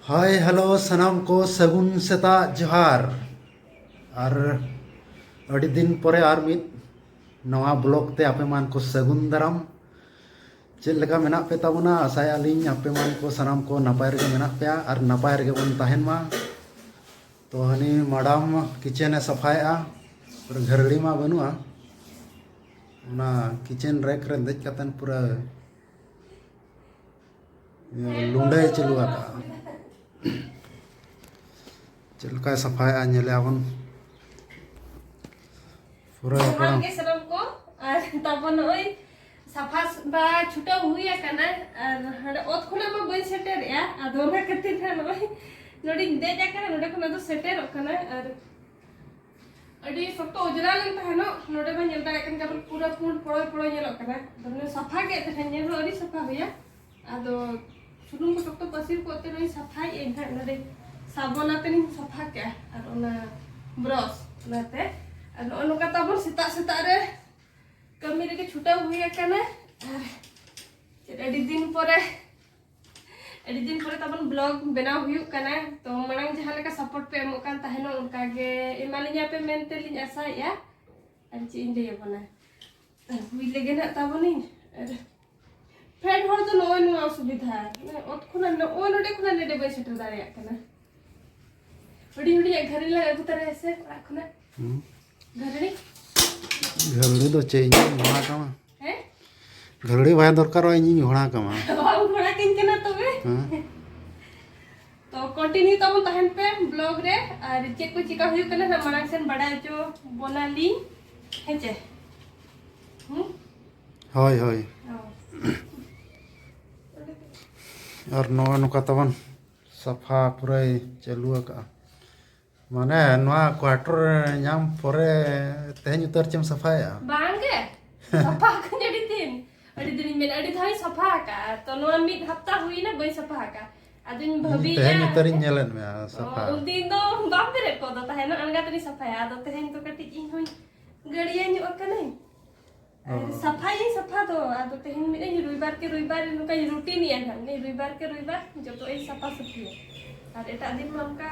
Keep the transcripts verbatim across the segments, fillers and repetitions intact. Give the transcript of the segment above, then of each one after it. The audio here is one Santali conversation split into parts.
ᱦᱟᱭ, ᱦᱮᱞᱳ, ᱥᱟᱱᱟᱢ ᱠᱚ ᱥᱟᱹᱜᱩᱱ ᱥᱮᱛᱟᱜ ᱡᱚᱦᱟᱨ᱾ ᱟᱨ ᱟᱹᱰᱤ ᱫᱤᱱ ᱯᱚᱨᱮ ᱟᱨ ᱢᱤᱫ ᱱᱟᱣᱟ ᱵᱞᱚᱜ ᱛᱮ ᱟᱯᱮ ᱢᱟᱱ ᱠᱚ ᱥᱟᱹᱜᱩᱱ ᱫᱟᱨᱟᱢ᱾ ᱪᱮᱫ ᱞᱮᱠᱟ ᱢᱮᱱᱟᱜ ᱯᱮ ᱛᱟᱵᱚᱱᱟ? ᱟᱥᱟᱭᱮᱫᱼᱟ ᱞᱤᱧ ᱟᱯᱮ ᱢᱟᱱ ᱠᱚ ᱥᱟᱱᱟᱢ ᱠᱚ ᱱᱟᱯᱟᱭ ᱨᱮᱜᱮ ᱢᱮᱱᱟᱜ ᱯᱮᱭᱟ ᱟᱨ ᱱᱟᱯᱟᱭ ᱨᱮᱜᱮ ᱵᱚᱱ ᱛᱟᱦᱮᱱ ᱢᱟ᱾ ᱛᱚ, ᱦᱟᱹᱱᱤ ᱢᱟᱰᱟᱢ ᱠᱤᱪᱮᱱᱮ ᱥᱟᱯᱷᱟᱭᱮᱫᱼᱟ, ᱯᱩᱨᱟᱹ ᱜᱷᱟᱹᱨᱲᱤ ᱢᱟ ᱵᱟᱹᱱᱩᱜᱼᱟ᱾ ᱚᱱᱟ ᱠᱤᱪᱮᱱ ᱨᱮᱠ ᱨᱮ ᱫᱮᱡ ᱠᱟᱛᱮᱱ ᱯᱩᱨᱟᱹ ᱤᱭᱟᱹ ᱞᱩᱸᱰᱟᱹᱭ ᱪᱟᱹᱞᱩ ᱟᱠᱟᱫᱼᱟ᱾ ᱪᱮᱫ ᱞᱮᱠᱟᱭ ᱥᱟᱯᱷᱟᱭᱮᱫᱼᱟ, ᱧᱮᱞᱮᱜᱼᱟ ᱵᱚᱱ᱾ ᱯᱩᱨᱟᱹ ᱡᱚᱦᱟᱨ ᱜᱮ ᱥᱟᱱᱟᱢ ᱠᱚ᱾ ᱟᱨ ᱛᱟᱨᱯᱚᱨ ᱱᱚᱜᱼᱚᱭ ᱥᱟᱯᱷᱟ ᱵᱟᱲᱟ ᱪᱷᱩᱴᱟᱹᱣ ᱦᱩᱭ ᱟᱠᱟᱱᱟ᱾ ᱟᱨ ᱦᱟᱸᱰᱮ ᱚᱛ ᱠᱷᱚᱱᱟᱜ ᱢᱟ ᱵᱟᱹᱧ ᱥᱮᱴᱮᱨᱮᱜᱼᱟ, ᱟᱫᱚ ᱚᱱᱟ ᱠᱷᱟᱹᱛᱤᱨ ᱦᱟᱸᱜ ᱱᱚᱜᱼᱚᱭ ᱱᱚᱰᱮᱧ ᱫᱮᱡ ᱟᱠᱟᱱᱟ, ᱱᱚᱰᱮ ᱠᱷᱚᱱᱟᱜ ᱫᱚ ᱥᱮᱴᱮᱨᱚᱜ ᱠᱟᱱᱟ᱾ ᱟᱨ ᱟᱹᱰᱤ ᱥᱚᱠᱛᱚ ᱚᱡᱽᱨᱟ ᱞᱮᱱ ᱛᱟᱦᱮᱱᱚᱜ, ᱱᱚᱰᱮ ᱢᱟ ᱧᱮᱞ ᱫᱟᱲᱮᱭᱟᱜ ᱠᱟᱱ ᱜᱮᱭᱟ ᱵᱚᱱ, ᱯᱩᱨᱟᱹ ᱯᱩᱸᱰ ᱯᱚᱲᱚᱭ ᱯᱚᱲᱚᱭ ᱧᱮᱞᱚᱜ ᱠᱟᱱᱟ᱾ ᱟᱫᱚ ᱢᱟᱱᱮ ᱥᱟᱯᱷᱟ ᱜᱮ ᱛᱟᱦᱮᱱ, ᱧᱮᱞ ᱦᱚᱸ ᱟᱹᱰᱤ ᱥᱟᱯᱷᱟ ᱦᱩᱭᱟ᱾ ᱟᱫᱚ ᱥᱩᱱᱩᱢ ᱠᱚ ᱥᱚᱠᱛᱚ ᱯᱟᱹᱥᱤᱨ ᱠᱚᱜ ᱛᱮ ᱱᱚᱜᱼᱚᱭ ᱥᱟᱯᱷᱟᱭᱮᱫ ᱟᱹᱧ ᱦᱟᱸᱜ, ᱱᱚᱰᱮ ᱥᱟᱵᱚᱱ ᱟᱛᱮ ᱞᱤᱧ ᱥᱟᱯᱷᱟ ᱠᱮᱜᱼᱟ ᱟᱨ ᱚᱱᱟ ᱵᱨᱚᱥ ᱚᱱᱟᱛᱮ᱾ ᱟᱨ ᱱᱚᱜᱼᱚ ᱱᱚᱝᱠᱟ ᱛᱟᱵᱚᱱ ᱥᱮᱛᱟᱜ ᱥᱮᱛᱟᱜ ᱨᱮ ᱠᱟᱹᱢᱤ ᱨᱮᱜᱮ ᱪᱷᱩᱴᱟᱹᱣ ᱦᱩᱭ ᱟᱠᱟᱱᱟ᱾ ᱟᱨ ᱪᱮᱫ ᱟᱹᱰᱤ ᱫᱤᱱ ᱯᱚᱨᱮ, ᱟᱹᱰᱤ ᱫᱤᱱ ᱯᱚᱨᱮ ᱛᱟᱵᱚᱱ ᱵᱞᱚᱜ ᱵᱮᱱᱟᱣ ᱦᱩᱭᱩᱜ ᱠᱟᱱᱟ᱾ ᱛᱚ ᱢᱟᱲᱟᱝ ᱡᱟᱦᱟᱸ ᱞᱮᱠᱟ ᱥᱟᱯᱳᱨᱴ ᱯᱮ ᱮᱢᱚᱜ ᱠᱟᱱ ᱛᱟᱦᱮᱱᱚᱜ, ᱚᱱᱠᱟ ᱜᱮ ᱮᱢᱟᱞᱤᱧᱟ ᱯᱮ ᱢᱮᱱᱛᱮ ᱞᱤᱧ ᱟᱥᱟᱭᱮᱫᱼᱟ᱾ ᱟᱨ ᱪᱮᱫ ᱤᱧ ᱞᱟᱹᱭ ᱟᱵᱚᱱᱟ, ᱟᱨ ᱦᱩᱭ ᱞᱮᱜᱮ ᱱᱟᱜ ᱛᱟᱵᱚᱱᱤᱧ᱾ ᱟᱨ ᱯᱷᱮᱰ ᱦᱚᱲ ᱫᱚ ᱱᱚᱜᱼᱚᱭ ᱱᱚᱣᱟ ᱚᱥᱩᱵᱤᱫᱷᱟ, ᱢᱟᱱᱮ ᱚᱛ ᱠᱷᱚᱱᱟᱜ ᱱᱚᱜᱼᱚᱭ ᱱᱚᱰᱮ ᱠᱷᱚᱱᱟᱜ ᱱᱚᱰᱮ ᱵᱟᱹᱧ ᱥᱮᱴᱮᱨ ᱫᱟᱲᱮᱭᱟᱜ ᱠᱟᱱᱟ᱾ ᱦᱩᱰᱤᱧ ᱦᱩᱰᱤᱧᱟᱜ ᱜᱷᱟᱹᱨᱤ ᱞᱟᱝ ᱟᱹᱜᱩ ᱛᱟᱨᱟᱭᱟ ᱥᱮ ᱚᱲᱟᱜ ᱠᱷᱚᱱᱟᱜ? ᱦᱩᱸ᱾ ᱜᱷᱟᱹᱨᱤ? ᱜᱷᱟᱹᱨᱤ ᱫᱚ ᱪᱮᱫ ᱤᱧ ᱮᱢᱟ ᱛᱟᱢᱟ? ᱦᱮᱸ? ᱜᱷᱟᱹᱨᱤ ᱵᱟᱭ ᱫᱚᱨᱠᱟᱨᱚᱜᱼᱟ, ᱤᱧᱤᱧ ᱜᱷᱚᱲᱟ ᱠᱟᱢᱟ᱾ ᱵᱟᱢ ᱜᱷᱚᱲᱟ ᱠᱟᱹᱧ ᱠᱟᱱᱟ ᱛᱚᱵᱮ? ᱦᱮᱸ? ᱛᱚ ᱠᱚᱱᱴᱤᱱᱤᱭᱩ ᱛᱟᱵᱚᱱ ᱛᱟᱦᱮᱱ ᱯᱮ ᱵᱞᱚᱜ ᱨᱮ, ᱟᱨ ᱪᱮᱫ ᱠᱚ ᱪᱤᱠᱟ ᱦᱩᱭᱩᱜ ᱠᱟᱱᱟ ᱱᱟᱜ ᱢᱟᱲᱟᱝ ᱥᱮᱱ ᱵᱟᱰᱟᱭ ᱦᱚᱪᱚ ᱵᱚᱱᱟᱞᱤᱧ, ᱦᱮᱸ ᱪᱮ? ᱦᱩᱸ? ᱦᱳᱭ, ᱦᱳᱭ᱾ ᱦᱳᱭ᱾ ᱟᱨ ᱱᱚᱜᱼᱚ ᱱᱚᱝᱠᱟ ᱛᱟᱵᱚᱱ ᱥᱟᱯᱷᱟ ᱯᱩᱨᱟᱹᱭ ᱪᱟᱹᱞᱩ ᱟᱠᱟᱫᱼᱟ᱾ ᱢᱟᱱᱮ ᱱᱚᱣᱟ ᱠᱣᱟᱴᱟᱨ ᱧᱟᱢ ᱯᱚᱨᱮ ᱛᱮᱦᱮᱧ ᱩᱛᱟᱹᱨ ᱪᱮᱢ ᱥᱟᱯᱷᱟᱭᱟ? ᱵᱟᱝ ᱜᱮ, ᱥᱟᱯᱷᱟ ᱟᱠᱟᱫᱟᱹᱧ ᱟᱹᱰᱤ ᱫᱤᱱ᱾ ᱟᱹᱰᱤ ᱫᱤᱱᱤᱧ ᱢᱮᱱᱟ, ᱟᱹᱰᱤ ᱫᱷᱟᱣ ᱤᱧ ᱥᱟᱯᱷᱟ ᱟᱠᱟᱫᱼᱟ, ᱛᱚ ᱱᱚᱣᱟ ᱢᱤᱫ ᱦᱟᱯᱛᱟ ᱦᱩᱭᱱᱟ ᱵᱟᱹᱧ ᱥᱟᱯᱷᱟ ᱟᱠᱟᱫᱼᱟ᱾ ᱟᱫᱚᱧ ᱤᱧ ᱵᱷᱟᱹᱵᱤᱭᱮᱫᱼᱟ, ᱛᱮᱦᱮᱧ ᱩᱛᱟᱹᱨᱤᱧ ᱧᱮᱞᱮᱫ ᱢᱮᱭᱟ ᱥᱟᱯᱷᱟ᱾ ᱚ, ᱩᱱᱫᱤᱱ ᱫᱚ ᱵᱟᱢ ᱵᱮᱨᱮᱫ ᱠᱚᱜ ᱫᱚ ᱛᱟᱦᱮᱱᱟ, ᱟᱬᱜᱟᱛ ᱨᱤᱧ ᱥᱟᱯᱷᱟᱭᱟ᱾ ᱟᱫᱚ ᱛᱮᱦᱮᱧ ᱫᱚ ᱠᱟᱹᱴᱤᱡ ᱤᱧ ᱦᱚᱸᱧ ᱜᱟᱹᱲᱭᱟᱹ ᱧᱚᱜ ᱟᱠᱟᱱᱟᱹᱧ᱾ ᱟᱨ ᱥᱟᱯᱷᱟᱭᱟᱹᱧ ᱥᱟᱯᱷᱟ ᱫᱚ, ᱟᱫᱚ ᱛᱮᱦᱮᱧ ᱢᱮᱱᱟᱹᱧ ᱨᱚᱵᱤᱵᱟᱨ ᱠᱮ ᱨᱚᱵᱤᱵᱟᱨ ᱱᱚᱝᱠᱟᱧ ᱨᱩᱴᱤᱱᱮᱜᱼᱟ ᱱᱟᱦᱟᱜ, ᱢᱮᱱᱟᱹᱧ ᱨᱚᱵᱤᱵᱟᱨ ᱠᱮ ᱨᱚᱵᱤᱵᱟᱨ ᱡᱚᱛᱚ ᱤᱧ ᱥᱟᱯᱷᱟ ᱥᱟᱹᱯᱷᱤᱭᱟ᱾ ᱟᱨ ᱮᱴᱟᱜ ᱫᱤᱱ ᱢᱟ ᱚᱱᱠᱟ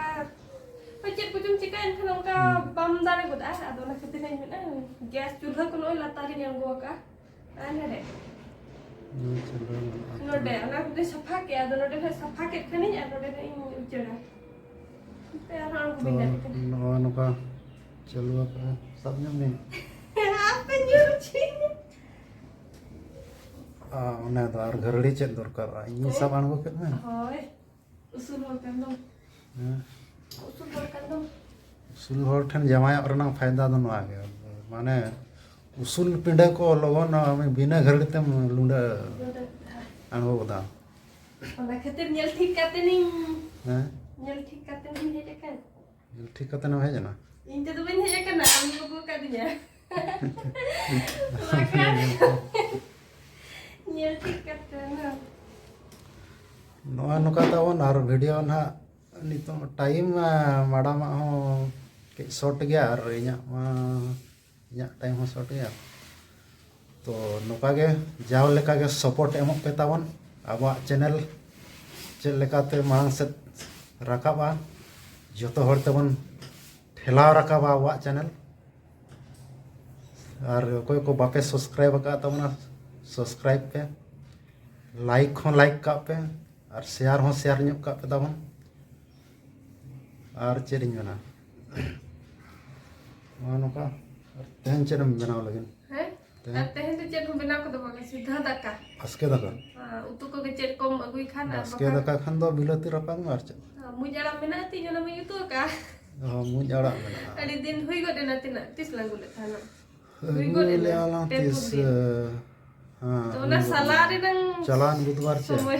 ᱦᱳᱭ ᱪᱮᱫ ᱠᱚᱪᱚᱢ ᱪᱤᱠᱟᱹᱭᱟ, ᱮᱱᱠᱷᱟᱱ ᱚᱱᱠᱟ ᱦᱩᱸ᱾ ᱵᱟᱢ ᱫᱟᱲᱮ ᱜᱚᱫᱚᱜᱼᱟ᱾ ᱟᱫᱚ ᱚᱱᱟ ᱠᱷᱟᱹᱛᱤᱨ ᱤᱧ ᱢᱮᱱᱟ ᱜᱮᱥ ᱪᱩᱞᱦᱟᱹ ᱠᱚ ᱱᱚᱜᱼᱚᱭ ᱞᱟᱛᱟᱨ ᱨᱤᱧ ᱟᱬᱜᱚ ᱟᱠᱟᱫᱼᱟ᱾ ᱟᱨ ᱱᱚᱰᱮ ᱱᱚᱰᱮ ᱚᱱᱟ ᱠᱚᱫᱚᱧ ᱥᱟᱯᱷᱟ ᱠᱮᱫᱼᱟ, ᱟᱫᱚ ᱱᱚᱰᱮ ᱱᱟᱜ ᱥᱟᱯᱷᱟ ᱠᱮᱫ ᱠᱷᱟᱱᱤᱧ ᱟᱨ ᱱᱚᱰᱮ ᱱᱟᱜ ᱤᱧ ᱩᱪᱟᱹᱲᱟ᱾ ᱛᱚ ᱱᱚᱜᱼᱚ ᱱᱚᱝᱠᱟ ᱪᱟᱹᱞᱩ ᱟᱠᱟᱫᱼᱟ, ᱥᱟᱵ ᱧᱚᱜ ᱢᱮ᱾ ᱟᱯᱮ ᱧᱩᱨ ᱦᱚᱪᱚᱭᱤᱧ᱾ ᱟᱨ ᱚᱱᱮ ᱫᱚ ᱟᱨ ᱜᱷᱟᱹᱨᱲᱤ ᱪᱮᱫ ᱫᱚᱨᱠᱟᱨᱚᱜᱼᱟ? ᱤᱧ ᱥᱟᱵ ᱟᱬᱜᱚ ᱠᱮᱫ ᱢᱮ᱾ ᱦᱳᱭ, ᱩᱥᱩᱞ ᱦᱚᱲ ᱠᱟᱱ ᱫᱚᱢ᱾ ᱦᱮᱸ᱾ ᱩᱥᱩᱞ ᱦᱚᱲ ᱠᱟᱱ ᱫᱚᱢ᱾ ᱩᱥᱩᱞ ᱦᱚᱲ ᱴᱷᱮᱱ ᱡᱟᱶᱟᱭᱚᱜ ᱨᱮᱱᱟᱜ ᱯᱷᱟᱭᱫᱟ ᱫᱚ ᱱᱚᱣᱟ ᱜᱮ, ᱢᱟᱱᱮ ᱩᱥᱩᱞ ᱯᱤᱸᱰᱟᱹ ᱠᱚ ᱞᱚᱜᱚᱱ ᱵᱤᱱᱟᱹ ᱜᱷᱟᱹᱲᱤ ᱛᱮᱢ ᱞᱩᱸᱰᱟᱹ ᱟᱬᱜᱚ ᱜᱚᱫᱟ᱾ ᱚᱱᱟ ᱠᱷᱟᱹᱛᱤᱨ ᱧᱮᱞ ᱴᱷᱤᱠ ᱠᱟᱛᱮ ᱱᱤᱧ ᱦᱮᱸ? ᱧᱮᱞ ᱴᱷᱤᱠ ᱠᱟᱛᱮ ᱱᱤᱧ ᱦᱮᱡ ᱟᱠᱟᱱ᱾ ᱧᱮᱞ ᱴᱷᱤᱠ ᱠᱟᱛᱮ ᱮᱢ ᱦᱮᱡ ᱮᱱᱟ? ᱤᱧ ᱛᱮᱫᱚ ᱵᱟᱹᱧ ᱦᱮᱡ ᱟᱠᱟᱱᱟ, ᱟᱢ ᱟᱹᱜᱩ ᱟᱠᱟᱫᱤᱧᱟ᱾ ᱵᱟᱠᱷᱟᱱ ᱧᱮᱞ ᱴᱷᱤᱠ ᱠᱟᱛᱮ ᱱᱟ᱾ ᱱᱚᱜᱼᱚᱭ ᱱᱚᱝᱠᱟ ᱛᱟᱵᱚᱱ ᱟᱨ ᱵᱷᱤᱰᱤᱭᱳ ᱱᱟᱦᱟᱜ ᱱᱤᱛᱚᱜ ᱴᱟᱭᱤᱢ, ᱢᱟ, ᱢᱟᱰᱟᱢᱟᱜ ᱦᱚᱸ ᱠᱟᱹᱡ ᱥᱚᱨᱴ ᱜᱮᱭᱟ ᱟᱨ ᱤᱧᱟᱹᱜ ᱢᱟ, ᱤᱧᱟᱹᱜ ᱴᱟᱭᱤᱢ ᱦᱚᱸ ᱥᱚᱨᱴ ᱜᱮᱭᱟ᱾ ᱛᱚ ᱱᱚᱝᱠᱟ ᱜᱮ ᱡᱟᱣ ᱞᱮᱠᱟ ᱜᱮ ᱥᱟᱯᱳᱨᱴ ᱮᱢᱚᱜ ᱯᱮ ᱛᱟᱵᱚᱱ, ᱟᱵᱚᱣᱟᱜ ᱪᱮᱱᱮᱞ ᱪᱮᱫ ᱞᱮᱠᱟᱛᱮ ᱢᱟᱲᱟᱝ ᱥᱮᱫ ᱨᱟᱠᱟᱵᱼᱟ, ᱡᱚᱛᱚ ᱦᱚᱲ ᱛᱮᱵᱚᱱ ᱴᱷᱮᱞᱟᱣ ᱨᱟᱠᱟᱵᱟ ᱟᱵᱚᱣᱟᱜ ᱪᱮᱱᱮᱞ᱾ ᱟᱨ ᱚᱠᱚᱭ ᱠᱚ ᱵᱟᱯᱮ ᱥᱟᱵᱥᱠᱨᱟᱭᱤᱵ ᱟᱠᱟᱫ ᱛᱟᱵᱚᱱᱟ, ᱥᱟᱵᱥᱠᱨᱟᱭᱤᱵ ᱯᱮ, ᱞᱟᱭᱤᱠ ᱦᱚᱸ ᱞᱟᱭᱤᱠ ᱠᱟᱜ ᱯᱮ, ᱟᱨ ᱥᱮᱭᱟᱨ ᱦᱚᱸ ᱥᱮᱭᱟᱨ ᱧᱚᱜ ᱠᱟᱜ ᱯᱮ ᱛᱟᱵᱚᱱ᱾ ᱟᱨ ᱪᱮᱫ ᱤᱧ ᱢᱮᱱᱟ, ᱱᱚᱜᱼᱚ ᱱᱚᱝᱠᱟ᱾ ᱟᱨ ᱛᱮᱦᱮᱧ ᱪᱮᱫ ᱮᱢ ᱵᱮᱱᱟᱣ ᱞᱟᱹᱜᱤᱫ? ᱦᱮᱸ? ᱛᱮᱦᱮᱧ? ᱟᱨ ᱛᱮᱦᱮᱧ ᱫᱚ ᱪᱮᱫ ᱦᱚᱸ ᱵᱮᱱᱟᱣ ᱠᱚᱫᱚ ᱵᱟᱝᱟ, ᱥᱤᱫᱷᱟᱹ ᱫᱟᱠᱟ᱾ ᱵᱟᱥᱠᱮ ᱫᱟᱠᱟ? ᱦᱮᱸ, ᱩᱛᱩ ᱠᱚᱜᱮ ᱪᱮᱫ ᱠᱚᱢ ᱟᱹᱜᱩᱭ ᱠᱷᱟᱱ, ᱟᱨ ᱵᱟᱥᱠᱮ ᱵᱟᱠᱷᱟᱱ ᱫᱟᱠᱟ ᱠᱷᱟᱱ ᱫᱚ ᱵᱤᱞᱟᱹᱛᱤ ᱨᱟᱯᱟᱜ ᱢᱮ ᱟᱨ ᱪᱮᱫ? ᱦᱮᱸ, ᱢᱩᱡ ᱟᱲᱟᱜ ᱢᱮᱱᱟᱜᱼᱟ ᱛᱤᱧ, ᱚᱱᱟ ᱢᱟᱧ ᱩᱛᱩ ᱟᱠᱟᱫᱼᱟ᱾ ᱚ, ᱢᱩᱡ ᱟᱲᱟᱜ ᱢᱮᱱᱟᱜᱼᱟ᱾ ᱟᱹᱰᱤ ᱫᱤᱱ ᱦᱩᱭ ᱜᱚᱫ ᱮᱱᱟ, ᱛᱤᱱᱟᱹᱜ ᱛᱤᱥ ᱞᱟᱝ ᱟᱹᱜᱩ ᱞᱮᱫ ᱛᱟᱦᱮᱱᱟ? ᱟᱹᱜᱩ ᱦᱩᱭ ᱜᱚᱫ ᱞᱮᱫᱼᱟ ᱮᱱᱟ, ᱞᱟᱝ ᱯᱮ ᱛᱤᱥ, ᱯᱩᱱ ᱫᱤᱱ᱾ ᱦᱮᱸ, ᱛᱚ ᱚᱱᱟ ᱦᱩᱭ ᱜᱚᱫ ᱥᱟᱞᱟ ᱞᱮᱱᱟ᱾ ᱨᱮᱱᱟᱝ ᱪᱟᱞᱟᱣᱮᱱ ᱵᱩᱫᱷᱵᱟᱨ ᱪᱮ? ᱥᱚᱢᱚᱭ᱾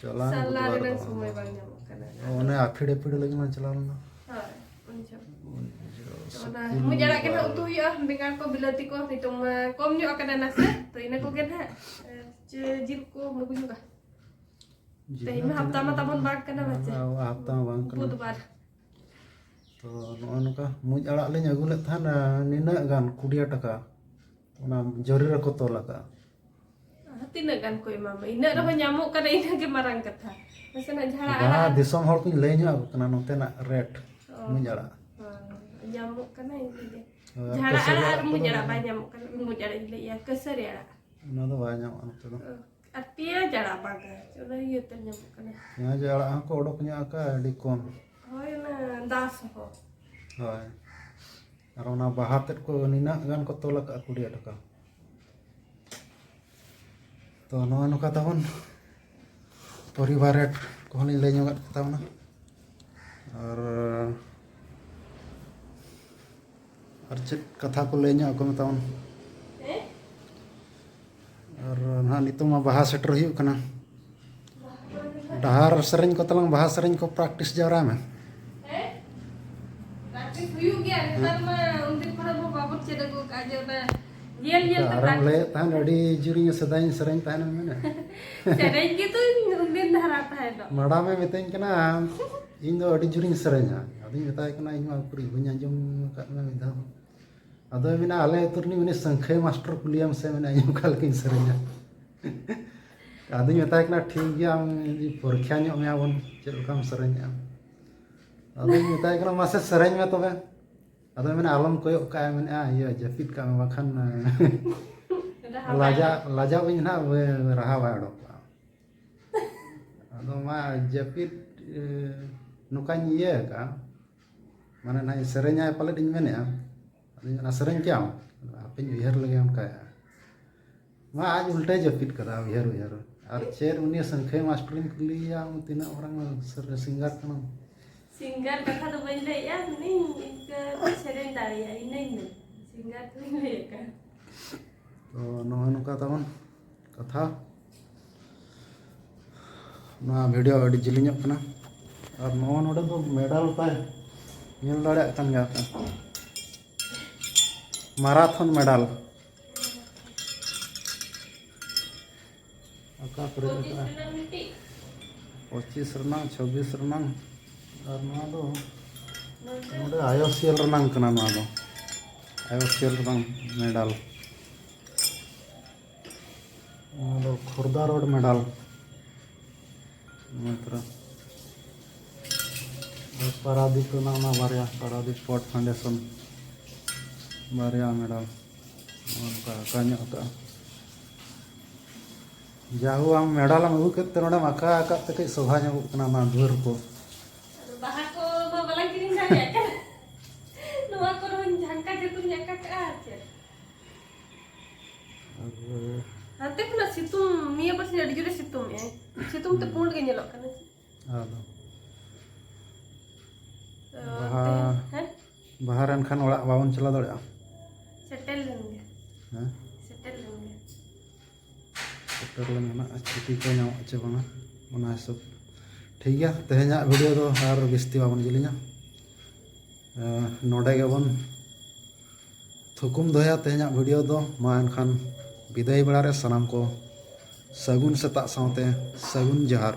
ᱪᱟᱞᱟᱣᱮᱱ ᱥᱟᱞᱟ ᱵᱩᱫᱷᱵᱟᱨ ᱨᱮᱱᱟᱝ ᱫᱚ᱾ ᱥᱚᱢᱚᱭ ᱵᱟᱝ ᱧᱟᱢᱚᱜ ᱠᱟᱱᱟ᱾ ᱚ, ᱚᱱᱮ ᱟᱯᱷᱤᱲ ᱟᱯᱷᱤᱲ ᱞᱟᱹᱜᱤᱫ ᱞᱟᱝ ᱪᱟᱞᱟᱣ ᱞᱮᱱᱟ᱾ ᱦᱳᱭ, ᱩᱱ ᱡᱚᱦᱚᱜ᱾ ᱩᱱ ᱡᱚᱦᱚᱜ ᱛᱚ ᱚᱱᱟ ᱥᱩᱠᱩᱞ ᱢᱩᱡ ᱟᱲᱟᱜ ᱜᱮ ᱱᱟᱦᱟᱜ ᱵᱟᱵᱟ᱾ ᱩᱛᱩ ᱦᱩᱭᱩᱜᱼᱟ, ᱵᱮᱸᱜᱟᱲ ᱠᱚ, ᱵᱤᱞᱟᱹᱛᱤ ᱠᱚ, ᱱᱤᱛᱚᱝ ᱢᱟ ᱠᱚᱢ ᱧᱚᱜ ᱟᱠᱟᱱᱟ ᱱᱟᱥᱮ, ᱛᱚ ᱤᱱᱟᱹ ᱠᱚᱜᱮ ᱱᱟᱦᱟᱜ, ᱮ, ᱪᱮ ᱡᱤᱞ ᱠᱚ ᱵᱟᱹᱜᱩ ᱧᱚᱜᱟ᱾ ᱡᱤᱞ ᱛᱮᱦᱮᱧ ᱢᱟ ᱦᱟᱯᱛᱟ ᱢᱟ ᱛᱤᱱᱟᱹᱜ ᱛᱟᱵᱚᱱ ᱵᱟᱝ ᱠᱟᱱᱟ, ᱵᱟᱝ, ᱵᱟᱪᱮ? ᱟᱵᱚᱣᱟᱜ ᱦᱟᱯᱛᱟ ᱢᱟ ᱵᱟᱝ ᱠᱟᱱᱟ᱾ ᱵᱩᱫᱷᱵᱟᱨ᱾ ᱛᱚ ᱱᱚᱜᱼᱚ ᱱᱚᱝᱠᱟ ᱢᱩᱡ ᱟᱲᱟᱜ ᱞᱤᱧ ᱟᱹᱜᱩ ᱞᱮᱫ ᱛᱟᱦᱮᱸᱱ, ᱱᱤᱱᱟᱹᱜ ᱜᱟᱱ, ᱠᱩᱲᱤ ᱴᱟᱠᱟ᱾ ᱚᱱᱟ ᱡᱚᱨᱤ ᱨᱮᱠᱚ ᱛᱚᱞ ᱟᱠᱟᱫᱼᱟ᱾ ᱛᱤᱱᱟᱹᱜ ᱜᱟᱱ ᱠᱚ ᱮᱢᱟᱢᱟ? ᱤᱱᱟᱹᱜ ᱨᱮᱦᱚᱸ ᱧᱟᱢᱚᱜ ᱠᱟᱱᱟ, ᱤᱱᱟᱹ ᱜᱮ ᱢᱟᱨᱟᱝ ᱠᱟᱛᱷᱟ᱾ ᱱᱟᱥᱮᱱᱟᱜ ᱡᱷᱟᱲᱟ ᱵᱟᱝ, ᱟᱲᱟᱜ᱾ ᱫᱤᱥᱚᱢ ᱦᱚᱲ ᱠᱚᱧ ᱞᱟᱹᱭ ᱧᱚᱜ ᱟᱠᱚ ᱠᱟᱱᱟ ᱱᱚᱛᱮᱱᱟᱜ ᱨᱮᱴ, ᱚ᱾ ᱢᱩᱸᱡ ᱟᱲᱟᱜ᱾ ᱦᱳᱭ, ᱧᱟᱢᱚᱜ ᱠᱟᱱᱟ ᱤᱱᱟᱹ ᱜᱮ᱾ ᱦᱳᱭ, ᱡᱷᱟᱲᱟ ᱠᱟᱹᱥᱟᱹᱨᱤ ᱟᱲᱟᱜ ᱟᱨ ᱟᱲᱟᱜ ᱢᱩᱸᱡ ᱠᱚᱫᱚ ᱟᱲᱟᱜ ᱵᱟᱭ ᱧᱟᱢᱚᱜ ᱠᱟᱱᱟ, ᱢᱩᱸᱡ ᱟᱲᱟᱜ ᱤᱧ ᱞᱟᱹᱭᱮᱜᱼᱟ, ᱠᱟᱹᱥᱟᱹᱨᱤ ᱟᱲᱟᱜ᱾ ᱚᱱᱟ ᱫᱚ ᱵᱟᱭ ᱧᱟᱢᱚᱜᱼᱟ ᱱᱚᱛᱮ ᱫᱚ᱾ ᱚ, ᱟᱨ ᱯᱮᱸᱭᱟᱡᱽ ᱟᱲᱟᱜ ᱵᱟᱝᱟ, ᱚᱱᱟ ᱤᱭᱟᱹᱛᱮ ᱧᱟᱢᱚᱜ ᱠᱟᱱᱟ᱾ ᱯᱮᱸᱭᱟᱡᱽ ᱟᱲᱟᱜ ᱦᱚᱸᱠᱚ ᱚᱰᱚᱠ ᱧᱚᱜ ᱟᱠᱟᱫᱼᱟ ᱟᱹᱰᱤ ᱠᱚᱢ᱾ ᱦᱳᱭ, ᱚᱱᱟ ᱫᱟ ᱥᱚᱦᱚ᱾ ᱦᱳᱭ, ᱟᱨ ᱚᱱᱟ ᱵᱟᱦᱟ ᱛᱮᱫ ᱠᱚ ᱱᱤᱱᱟᱹᱜ ᱜᱟᱱ ᱠᱚ ᱛᱚᱞ ᱟᱠᱟᱫᱼᱟ, ᱠᱩᱲᱤ ᱴᱟᱠᱟ᱾ ᱛᱚ ᱱᱚᱜᱼᱚ ᱱᱚᱝᱠᱟ ᱛᱟᱵᱚᱱ ᱯᱚᱨᱤᱵᱟᱨ ᱨᱮᱴ ᱠᱚᱦᱚᱸ ᱞᱤᱧ ᱞᱟᱹᱭ ᱧᱚᱜᱟᱫ ᱯᱮ ᱛᱟᱵᱚᱱᱟ᱾ ᱟᱨ, ᱟᱨ ᱪᱮᱫ ᱠᱟᱛᱷᱟ ᱠᱚ ᱞᱟᱹᱭ ᱧᱚᱜ ᱟᱠᱚ ᱢᱮ ᱛᱟᱵᱚᱱ? ᱟᱨ ᱱᱟᱦᱟᱜ ᱱᱤᱛᱚᱜ ᱢᱟ ᱵᱟᱦᱟ ᱥᱮᱴᱮᱨ ᱦᱩᱭᱩᱜ ᱠᱟᱱᱟ᱾ ᱰᱟᱦᱟᱨ ᱥᱮᱨᱮᱧ ᱠᱚ ᱛᱟᱞᱟᱝ, ᱵᱟᱦᱟ ᱥᱮᱨᱮᱧ ᱠᱚ ᱯᱨᱮᱠᱴᱤᱥ ᱡᱟᱣᱨᱟᱭ ᱢᱮ᱾ ᱯᱨᱮᱠᱴᱤᱥ ᱦᱩᱭᱩᱜ ᱜᱮᱭᱟ, ᱱᱮᱛᱟᱨ ᱢᱟ ᱩᱱᱫᱤᱱ ᱠᱷᱚᱱᱟᱜ ᱵᱚ ᱵᱟᱵᱚᱱ ᱪᱮᱫ ᱟᱹᱜᱩ ᱠᱟᱜᱼᱟ ᱡᱮ ᱚᱱᱟ ᱧᱮᱞ ᱧᱮᱞ ᱛᱮ ᱟᱨᱮᱢ ᱯᱨᱮᱠᱴᱤᱥ ᱞᱟᱹᱭᱮᱫ ᱛᱟᱦᱮᱸᱫ ᱟᱹᱰᱤ ᱡᱳᱨᱤᱧ ᱥᱮᱫᱟᱭᱤᱧ ᱥᱮᱨᱮᱧ ᱛᱟᱦᱮᱸᱫ ᱮᱢ ᱢᱮᱱᱮᱫ᱾ ᱥᱮᱨᱮᱧ ᱜᱮᱛᱚ ᱤᱧ ᱩᱱᱫᱤᱱ ᱫᱷᱟᱨᱟ ᱛᱟᱦᱮᱸ ᱫᱚ᱾ ᱢᱮᱰᱟᱢᱮ ᱢᱤᱛᱟᱹᱧ ᱠᱟᱱᱟ, ᱤᱧ ᱫᱚ ᱟᱹᱰᱤ ᱡᱳᱨᱤᱧ ᱥᱮᱨᱮᱧᱟ᱾ ᱟᱫᱚᱧ ᱢᱮᱛᱟᱭ ᱠᱟᱱᱟ, ᱤᱧ ᱢᱟ ᱩᱠᱩᱨᱤᱧ ᱵᱟᱹᱧ ᱟᱸᱡᱚᱢ ᱟᱠᱟᱫ ᱢᱮ ᱢᱤᱫ ᱫᱷᱟᱣ᱾ ᱟᱫᱚᱭ ᱢᱮᱱᱟ, ᱟᱞᱮ ᱟᱹᱛᱩ ᱨᱤᱱᱤᱡ ᱩᱱᱤ ᱥᱟᱹᱝᱠᱷᱟᱹᱭ ᱢᱟᱥᱴᱟᱨ ᱠᱩᱞᱤᱭᱮᱢ ᱥᱮ, ᱢᱮᱱᱟ ᱤᱧ ᱚᱠᱟ ᱞᱮᱠᱟᱧ ᱥᱮᱨᱮᱧᱟ᱾ ᱟᱫᱚᱧ ᱢᱮᱛᱟᱭ ᱠᱟᱱᱟ, ᱴᱷᱤᱠ ᱜᱮᱭᱟ, ᱟᱢ ᱡᱩᱫᱤ ᱯᱚᱨᱤᱠᱠᱷᱟ ᱧᱚᱜ ᱢᱮᱭᱟ ᱵᱚᱱ, ᱪᱮᱫ ᱞᱮᱠᱟᱢ ᱥᱮᱨᱮᱧᱮᱜᱼᱟ᱾ ᱟᱫᱚᱧ ᱢᱮᱛᱟᱭ ᱠᱟᱱᱟ, ᱢᱟᱥᱮ ᱥᱮᱨᱮᱧ ᱢᱮ ᱛᱚᱵᱮ᱾ ᱟᱫᱚᱭ ᱢᱮᱱᱟ, ᱟᱞᱚᱢ ᱠᱚᱭᱚᱜ ᱠᱟᱜᱼᱟ, ᱢᱮᱱᱮᱫᱼᱟ, ᱤᱭᱟᱹ, ᱡᱟᱹᱯᱤᱫ ᱠᱟᱜ ᱢᱮ, ᱵᱟᱠᱷᱟᱱ ᱨᱟᱦᱟ ᱵᱟᱭ ᱞᱟᱡᱟᱜ, ᱞᱟᱡᱟᱜ ᱟᱹᱧ ᱱᱟᱦᱟᱜ, ᱨᱟᱦᱟ ᱵᱟᱭ ᱚᱰᱚᱠᱚᱜᱼᱟ᱾ ᱟᱫᱚ ᱢᱟ ᱡᱟᱹᱯᱤᱫ, ᱮ, ᱱᱚᱝᱠᱟᱧ ᱤᱭᱟᱹ ᱟᱠᱟᱜᱼᱟ, ᱢᱟᱱᱮ ᱱᱟᱦᱟᱜ ᱤᱧ ᱥᱮᱨᱮᱧᱟ ᱯᱟᱞᱮᱫ ᱤᱧ ᱢᱮᱱᱮᱫᱼᱟ᱾ ᱟᱫᱚᱧ ᱢᱮᱱᱟ, ᱥᱮᱨᱮᱧ ᱠᱮᱭᱟᱢ? ᱦᱟᱯᱮᱧ ᱩᱭᱦᱟᱹᱨ ᱞᱮᱜᱮ ᱚᱱᱠᱟᱭᱟ᱾ ᱢᱟ ᱟᱡ ᱩᱞᱴᱟᱹᱭ ᱡᱟᱹᱯᱤᱫ ᱠᱟᱫᱟ, ᱩᱭᱦᱟᱹᱨ ᱩᱭᱦᱟᱹᱨ᱾ ᱟᱨ ᱪᱮᱫ ᱩᱱᱤ ᱥᱟᱹᱝᱠᱷᱟᱹᱭ ᱢᱟᱥᱴᱟᱨᱤᱧ ᱠᱩᱞᱤᱭᱮᱭᱟ, ᱟᱢ ᱛᱤᱱᱟᱹᱜ ᱢᱟᱨᱟᱝ ᱥᱤᱝᱜᱟᱨ ᱠᱟᱱᱟᱢ? ᱥᱤᱝᱜᱟᱨ ᱠᱟᱛᱷᱟ ᱫᱚ ᱵᱟᱹᱧ ᱞᱟᱹᱭᱮᱜᱼᱟ, ᱢᱟᱱᱮ ᱤᱱᱠᱟᱹ ᱥᱮᱨᱮᱧ ᱫᱟᱲᱮᱭᱟᱜᱼᱟ, ᱤᱱᱟᱹᱧ ᱢᱮ᱾ ᱥᱤᱝᱜᱟᱨ ᱫᱚᱧ ᱞᱟᱹᱭᱮᱫ ᱠᱟᱱ᱾ ᱛᱚ ᱱᱚᱜᱼᱚᱭ ᱱᱚᱝᱠᱟ ᱛᱟᱵᱚᱱ ᱠᱟᱛᱷᱟ᱾ ᱱᱚᱣᱟ ᱵᱷᱤᱰᱤᱭᱳ ᱟᱹᱰᱤ ᱡᱤᱞᱤᱧᱚᱜ ᱠᱟᱱᱟ᱾ ᱟᱨ ᱱᱚᱜᱼᱚ ᱱᱚᱰᱮ ᱫᱚ ᱢᱮᱰᱟᱞ ᱛᱟᱭ ᱧᱮᱞ ᱫᱟᱲᱮᱭᱟᱜ ᱠᱟᱱ ᱜᱮᱭᱟ ᱯᱮ, ᱢᱟᱨᱟᱛᱷᱚᱱ ᱢᱮᱰᱟᱞ᱾ ᱚᱠᱟ ᱠᱚᱨᱮ ᱯᱚᱸᱪᱤᱥ ᱢᱮᱱᱟᱜᱼᱟ? ᱨᱮᱱᱟᱜ ᱢᱤᱫᱴᱤᱡ᱾ ᱯᱚᱸᱪᱤᱥ ᱨᱮᱱᱟᱝ, ᱪᱷᱚᱵᱵᱤᱥ ᱨᱮᱱᱟᱝ, ᱟᱨ ᱱᱚᱣᱟ ᱫᱚ ᱱᱚᱰᱮ᱾ ᱱᱚᱰᱮ ᱟᱭᱳ ᱥᱤ ᱮᱞ ᱨᱮᱱᱟᱝ ᱠᱟᱱᱟ᱾ ᱱᱚᱣᱟ ᱫᱚ ᱟᱭᱳ ᱥᱤ ᱮᱞ ᱨᱮᱱᱟᱝ ᱢᱮᱰᱟᱞ᱾ ᱱᱚᱣᱟ ᱫᱚ ᱠᱷᱚᱨᱫᱟ ᱨᱳᱰ ᱢᱮᱰᱟᱞ᱾ ᱱᱚᱣᱟ ᱛᱚᱨᱟ᱾ ᱟᱨ ᱯᱟᱨᱟᱫᱤᱯ ᱨᱮᱱᱟᱜ ᱚᱱᱟ ᱵᱟᱨᱭᱟ, ᱯᱟᱨᱟᱫᱤᱯ ᱯᱳᱨᱴ ᱯᱷᱟᱣᱩᱱᱰᱮᱥᱚᱱ ᱵᱟᱨᱭᱟ ᱢᱮᱰᱟᱞ᱾ ᱱᱚᱜᱼᱚ ᱱᱚᱝᱠᱟ ᱟᱸᱠᱟ ᱧᱚᱜ ᱟᱠᱟᱜᱼᱟ᱾ ᱡᱟᱦᱳ, ᱟᱢ ᱢᱮᱰᱟᱞ ᱮᱢ ᱟᱹᱜᱩ ᱠᱮᱫ ᱛᱮ ᱱᱚᱰᱮᱢ ᱟᱸᱠᱟ ᱟᱠᱟᱫ ᱛᱮ ᱠᱟᱹᱡ ᱥᱚᱵᱷᱟ ᱧᱚᱜᱚᱜ ᱠᱟᱱᱟ ᱚᱱᱟ ᱫᱩᱣᱟᱹᱨ ᱠᱚ᱾ ᱟᱫᱚ ᱵᱟᱦᱟ ᱠᱚ ᱢᱟ ᱵᱟᱞᱟᱝ ᱠᱤᱨᱤᱧ ᱫᱟᱲᱮᱭᱟᱜ ᱠᱟᱱᱟ᱾ ᱱᱚᱣᱟ ᱠᱚᱨᱮ ᱦᱚᱸᱧ ᱡᱷᱟᱱᱠᱟ ᱡᱷᱟᱹᱠᱩᱧ ᱟᱸᱠᱟ ᱠᱟᱜᱼᱟ, ᱟᱨ ᱪᱮᱫ? ᱟᱫᱚ ᱦᱟᱱᱛᱮ ᱠᱷᱚᱱᱟᱜ ᱥᱤᱛᱩᱝ, ᱱᱤᱭᱟᱹ ᱵᱟᱨ ᱥᱤᱧ ᱟᱹᱰᱤ ᱡᱳᱨᱮ ᱥᱤᱛᱩᱝ ᱮᱜᱼᱟᱭ᱾ ᱥᱤᱛᱩᱝ ᱛᱮ ᱯᱩᱸᱰ ᱜᱮ ᱧᱮᱞᱚᱜ ᱠᱟᱱᱟ᱾ ᱟᱫᱚ ᱛᱚ, ᱵᱟᱦᱟ, ᱛᱮᱦᱮᱧ, ᱦᱮᱸ? ᱵᱟᱦᱟ ᱨᱮ ᱮᱱᱠᱷᱟᱱ ᱚᱲᱟᱜ ᱵᱟᱵᱚᱱ ᱪᱟᱞᱟᱣ ᱫᱟᱲᱮᱭᱟᱜᱼᱟ? ᱥᱮᱴᱮᱨ ᱞᱮᱱ ᱜᱮ᱾ ᱦᱮᱸ? ᱥᱮᱴᱮᱨ ᱞᱮᱱ ᱜᱮ᱾ ᱥᱮᱴᱮᱨ ᱞᱮᱱ ᱜᱮ ᱱᱟᱜ, ᱪᱷᱩᱴᱤ ᱠᱚ ᱧᱟᱢᱚᱜᱼᱟ ᱪᱮ ᱵᱟᱝᱟ, ᱚᱱᱟ ᱦᱤᱥᱟᱹᱵ᱾ ᱴᱷᱤᱠ ᱜᱮᱭᱟ, ᱛᱮᱦᱮᱧᱟᱜ ᱵᱷᱤᱰᱤᱭᱳ ᱫᱚ ᱟᱨ ᱵᱤᱥᱛᱤ ᱵᱟᱵᱚᱱ ᱡᱤᱞᱤᱧᱟ᱾ ᱮᱸ, ᱱᱚᱰᱮ ᱜᱮᱵᱚᱱ ᱛᱷᱩᱠᱩᱢ ᱫᱚᱦᱚᱭᱟ ᱛᱮᱦᱮᱧᱟᱜ ᱵᱷᱤᱰᱤᱭᱳ ᱫᱚ᱾ ᱢᱟ ᱮᱱᱠᱷᱟᱱ ᱵᱤᱫᱟᱹᱭ ᱵᱮᱲᱟ ᱨᱮ ᱥᱟᱱᱟᱢ ᱠᱚ ᱥᱟᱹᱜᱩᱱ ᱥᱮᱛᱟᱜ ᱥᱟᱶᱛᱮ ᱥᱟᱹᱜᱩᱱ ᱡᱚᱦᱟᱨ᱾